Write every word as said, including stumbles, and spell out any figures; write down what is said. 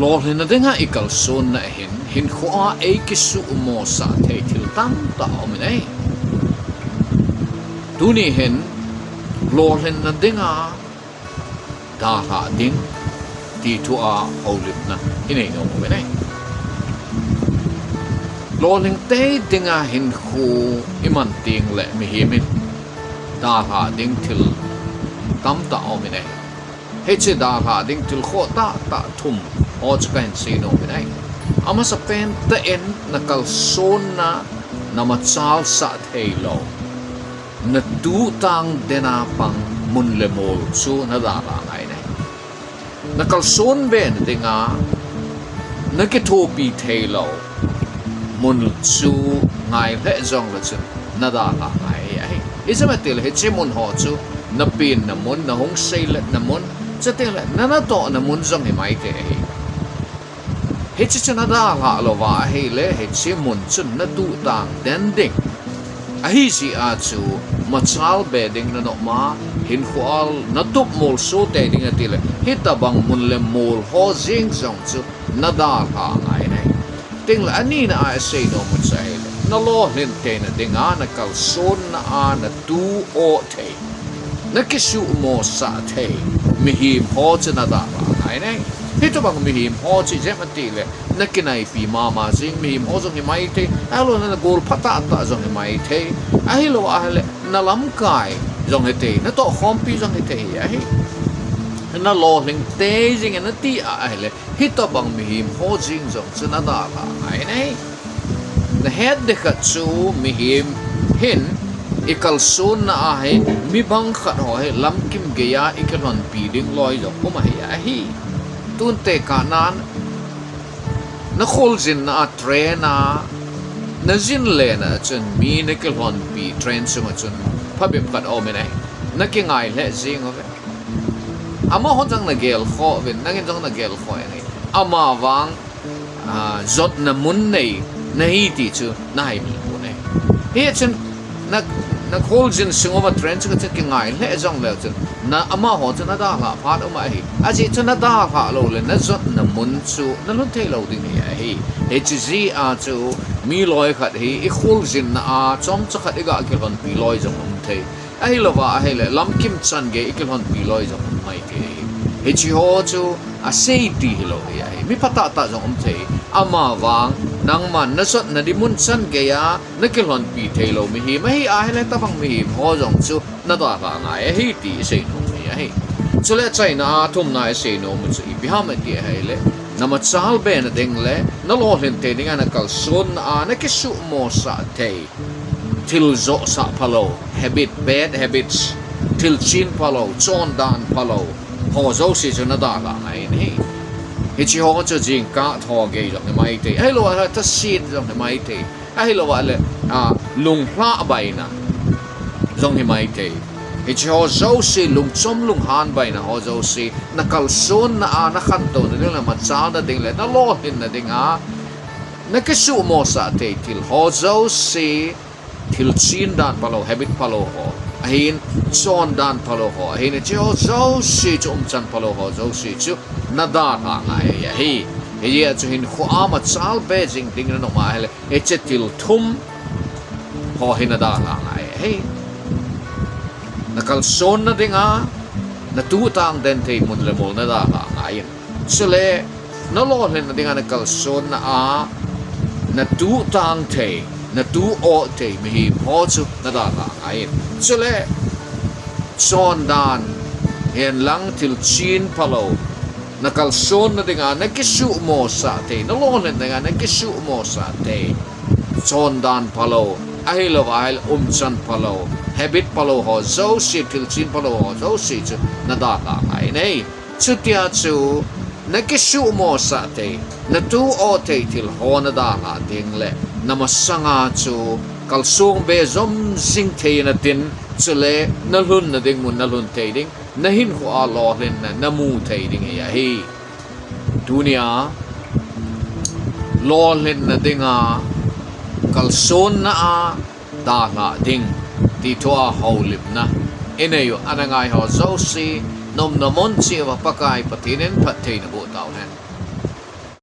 Lolhinna dinga i kalsonna hin, hinkhoa ei kisuhmosah thei thil tamtah um in ahi. Tuni hin, lolhinna dinga dalhah ding, ti thua houlimna i nei nom uvin ahi. Lolhing tei dinga hinkho i man teng le mihem in dalhah ding thil tamtah um in ahi. Hiche dalhah ding thil khoh tahtah thum ho chu kahin sei nom uvin ahi. Amasa pen tah in na kalsonna na machalsah thei lou, na tuhtang dena pang mun le mol chu na dalhah ngai in ahi. Na kalson be na dinga na kithopi thei lou mun chu ngai lheh jong le chun na dalhah ngai ahi. Ijeh inem itile hiche mun ho chu na penna mun, na hung seiletna mun, chuteng le na natohna mun jong hi maithei ahi. Hiche chu na dalhah louva ahile, hiche mun chun na tuhtang den ding. Ahi jeh a chu machal be ding na nom a, hinkhoa na tup molso tei ding na tile, hitabang mun le mol ho jeng jong chu na dalhah ngai in ahi. Chuteng le anina a i sei nom u chu ahile, na lolhin theina dinga na kalsonna a na tu-oh thei, na kisuhmosah thei mihem ho chu na dalhah ngai in ahi. Hitobang mihem ho chu ijeh inem itile, na kinaipi mama jing mihem ho jong hi maithei, ahilouleh na gol pha tahtah jong hi maithei, ahilou ahile na lamkai jong hithei, na tohkhompi jong hithei ahi. Na lolhing tei jing in na ti a ahile, hitobang mihem ho jeng jong chu na dalhah ngai in ahi. Na het ding khat chu mihem hin i kalsonna a hi mi bang khat ho hi lamkim geiya i kilhonpi ding loi jong um ahi ahi. Tun tekahnan na kholjinna a train a na jin lena chun mi na kilhonpi train sunga chun phabep khat aum in ahi. Na kingai lheh jeng uve. Amaho jong na gelkhoh uvin, nangin jong na gelkhoh in ahi. Amavang, ah, jotna mun nei nahi ti chu na haimil pon ahi. Hichun na, na kholjin sung uva train chu ka chu kingai lheh jong leu chun, na amaho chu na dalhah phat um ahi. Ajeh chu na dalhah lou le na jotna mun chu na lhun thei lou ding hi ahi. Hiche jeh a chu mi loi khat hi i kholjinna a chomcha khat i ga kilhonpi loi jong um thei. Ahilouva ahile lamkim chan gei i kilhonpi loi jong um maithei ahi. Hiche ho chu asei ti hilou hi ahi. Mi pha tahtah jong um thei. Amavang nangman na jotna ding mun chan geiya na kilhonpi thei lou mihem ahi ahile, tabang mihem ho jong chu na dalhah ngai ahi ti i sei nom u ahi. Chule achaina a thumna i sei nom u chu ipi ham iti ahile, na machal be na ding le na lolhin thei dinga na kalsonna a na kisuhmosah thei thil johsah phalou, habit, bad habits, thil chin phalou, chondan phalou ho jouse chu na dalhah ngai in ahi. Hiche ho chu jingkah tho gei jong hi maithei, ahilou ahile thase jong hi maithei, ahilou ahile, ah, lunglhah baina jong hi maithei. Hiche ho jouse, lungchom lunghan baina ho jouse, na kalsonna a na khantouna ding le machalna ding le na lolhinna dinga na kisuhmosah thei thil ho jouse, thil chin dan phalou, habit phalou ho, ahin chondan phalou ho, ahin hiche ho jouse chu umchan phalou ho jouse chu na dalhah ngai ahi. Hijeh a chu hinkhoa machal be jing ding na nom a ahile, hiche thil thum ho hi na dalhah ngai ahi. Na kalsonna dinga na tuhtang den thei mun le mol na dalhah ngai in. Chule na lolhinna dinga na kalsonna a na tuhtang thei, na tu-oh thei mihem ho chu na dalhah ngai in. Chule chondan, henlang thil chin phalou, na kalsonna dinga na kisuhmosah thei, na lolhinna dinga na kisuhmosah thei chondan phalou, ahilou ahile umchan phalou, habit phalou ho jouse, thil chin phalou ho jouse chu na dalhah ngai in ahi. Chutia chu na kisuhmosah thei, na tu-oh thei thil ho na dalhah ding le na masanga chu kalsong be jom jing thei natin, chule na lhunna ding mun na lhun thei ding, na hinkhoa lolhinna na mu thei ding hi ahi. Tunia lolhinna dinga kalsonna a dalhah ding ti thua houlimna i nei u ana ngai ho jouse, na umna mun cheh uva Pakai Pathen in phatthei naboh tauhen.